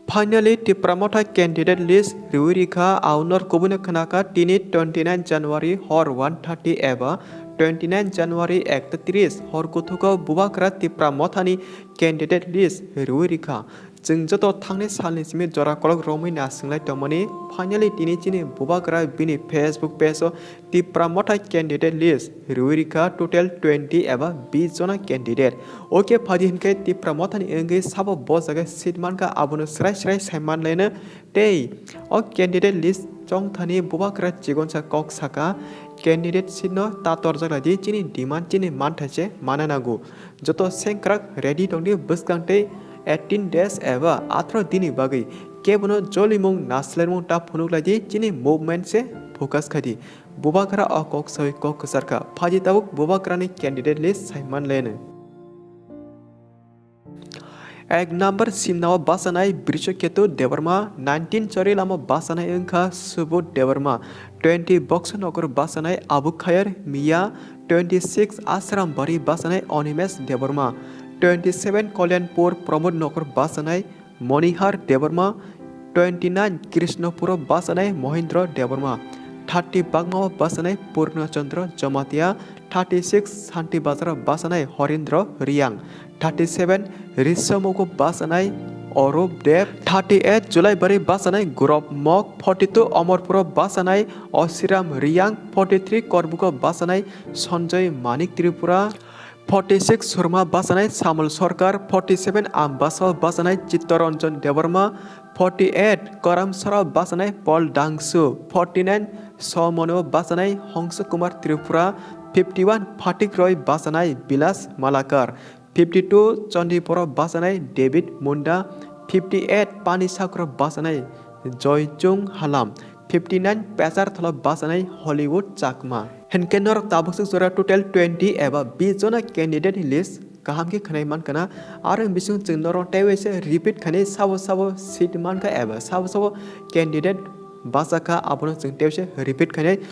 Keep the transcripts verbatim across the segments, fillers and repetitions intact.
Finally, Tipra Motha candidate list riwi rikha, aunor kubuni khnakha tini twenty nine January hor one thirty eba twenty nine January ekta tris hor kuthuko Bubagra Tipra Mothani candidate list riwi rikha. Chwng joto thangni salni simi jora kolok romwi nasinglai tongmani. Finally, tini chini Bubagra bini Facebook page o Tipra Motha candidate list riwi rikha total twenty eba bis jona candidate. Oke phadi hinkhe Tipra Mothani wngwi sabo bo jaga seat mankha abono srai srai sai manlaino tei o candidate list chongthani Bubagra chigonsa kok saka candidate seat no ta torjak laidi chini demand chini manthai se mana nango. Joto sengkrak ready tongdi bwskang tei eighteen days eba atharoh dini bagwi kebono jolimung naslermung ta phunuk laidi chini movement se focus khaidi. Bubagra o kok sawi kok kwcharkha. Phaidi tabuk Bubagrani candidate list saiman leno. Ek number simnao basanai Brishaketu Debbarma, nineteen Chorilamo basanai wngkha Subodh Debbarma, twenty Boxanagar basanai Abu Khair Miya, twenty six Ashram Bari basanai Animesh Debbarma, twenty seven Kalyanpur Pramod Nagar basanai Monihar Debbarma, twenty nine Krishnapuro basanai Mohindra Debbarma, thirty Bagmao basanai Purna Chandra Jamatia, thirty six Santi Bazar basanai Horindra Riang, thirty seven Risamugo basanai Arup Deb, thirty eight Julaibari basanai Gurop Mok, forty two Omorpuro basanai Osiram Riang, forty three Korbugo basanai Sanjay Manik Tripura, forty six Surma basanai Samul Sarkar, forty seven Ambasa basanai Chittaranjan Debbarma, forty eight Karamsara basanai Paul Dangsu, forty nine Somono basanai Hongsu Kumar Tripura, fifty one Phatik Roy basanai Bilas Malakar, fifty two Chandipuro basanai David Munda, fifty eight Pani Sakro basanai Joy Chung Halam, fifty nine Pesar Thola basanai Hollywood Chakma. Hinkhe norok tabuk swk jora total twenty eba bis jona candidate ni list kaham khe khwnai mankha na. Aro bising chwng norok teiwi se repeat khainai sabo sabo seat mankha eba sabo sabo candidate bachakha abono chwng teiwi se repeat khainai.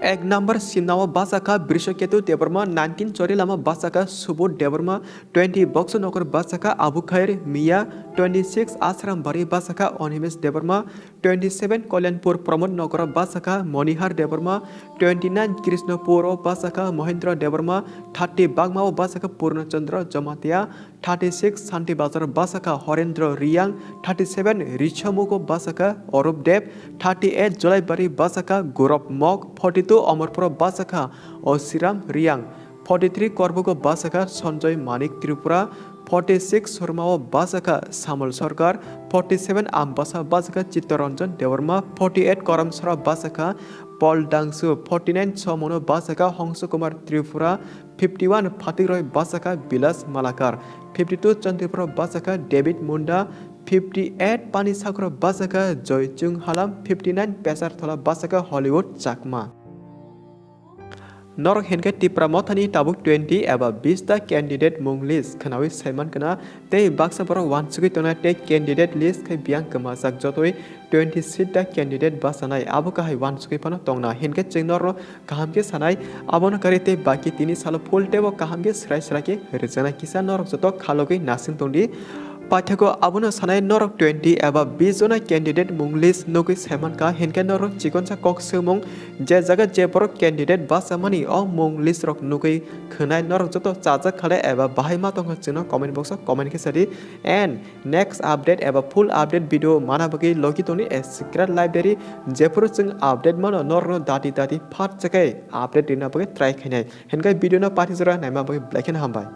Ek number simnao bachakha Brishaketu Debbarma, nineteen Chorilamo bachakha Subodh Debbarma, twenty Boxanagar bachakha Abu Khair Miya, twenty six Ashram Bari bachakha Animesh Debbarma, twenty seven Kalyanpur Pramod Nagar bachakha Monihar Debbarma, twenty nine Krishnapuro bachakha Mohindra Debbarma, thirty Bagmao bachakha Purna Chandra Jamatia, thirty six Santi Bazar bachakha Horendra Riang, thirty seven Richamugo bachakha Arup Deb, thirty eight Jolaibari bachakha Gurop Mok, forty two Omorpuro bachakha Osiram Riang, forty three Korbugo bachakha Sanjay Manik Tripura, forty six Surmao bachakha Samul Sarkar, forty seven Ambasa bachakha Chittaranjan Debbarma, forty eight Karamsara bachakha Paul Dangsu, forty nine Somono bachakha Hongsu Kumar Tripura, fifty one Phatik Roy bachakha Bilas Malakar, fifty two Chandipuro bachakha David Munda, fifty eight Pani Sakro bachakha Joy Chung Halam, fifty nine Pesar Thola bachakha Hollywood Chakma. Norok hinkhe Tipra Mothani tabuk twenty eba bis ta candidate mung list khwnawi saiman khna, tei baksa borok wansugwi tongnai tei candidate list khai biyang kwmajak jotoi twenty seat ta candidate bachanai, abo kahai wansugwi phano tongna. Hinkhe chwng norok kaham khe sanai, abono karwi tei baki tini salo full tebo kaham khe srai srai khe rwjaknai kisa norok joto khalogwi nasing tongdi. Paithago abono sanai norok twenty eba bis jona candidate mung list nugwi saimankha, hinkhe norok chikonsa kok swngmung je jaga je borok candidate bachamani o mung list rok nugwi khwnai norok joto chajak khale eba bahai ma tongkha chwngno comment box o comment khe sadi. And next update eba full update video mana bagwi logi tongni a secret library, jephuru chwng update mano norokno dati dati phat chakai update rina bagwi try khainai. Hinkhe video no pathi jora naima bagwi belai kheno hambai.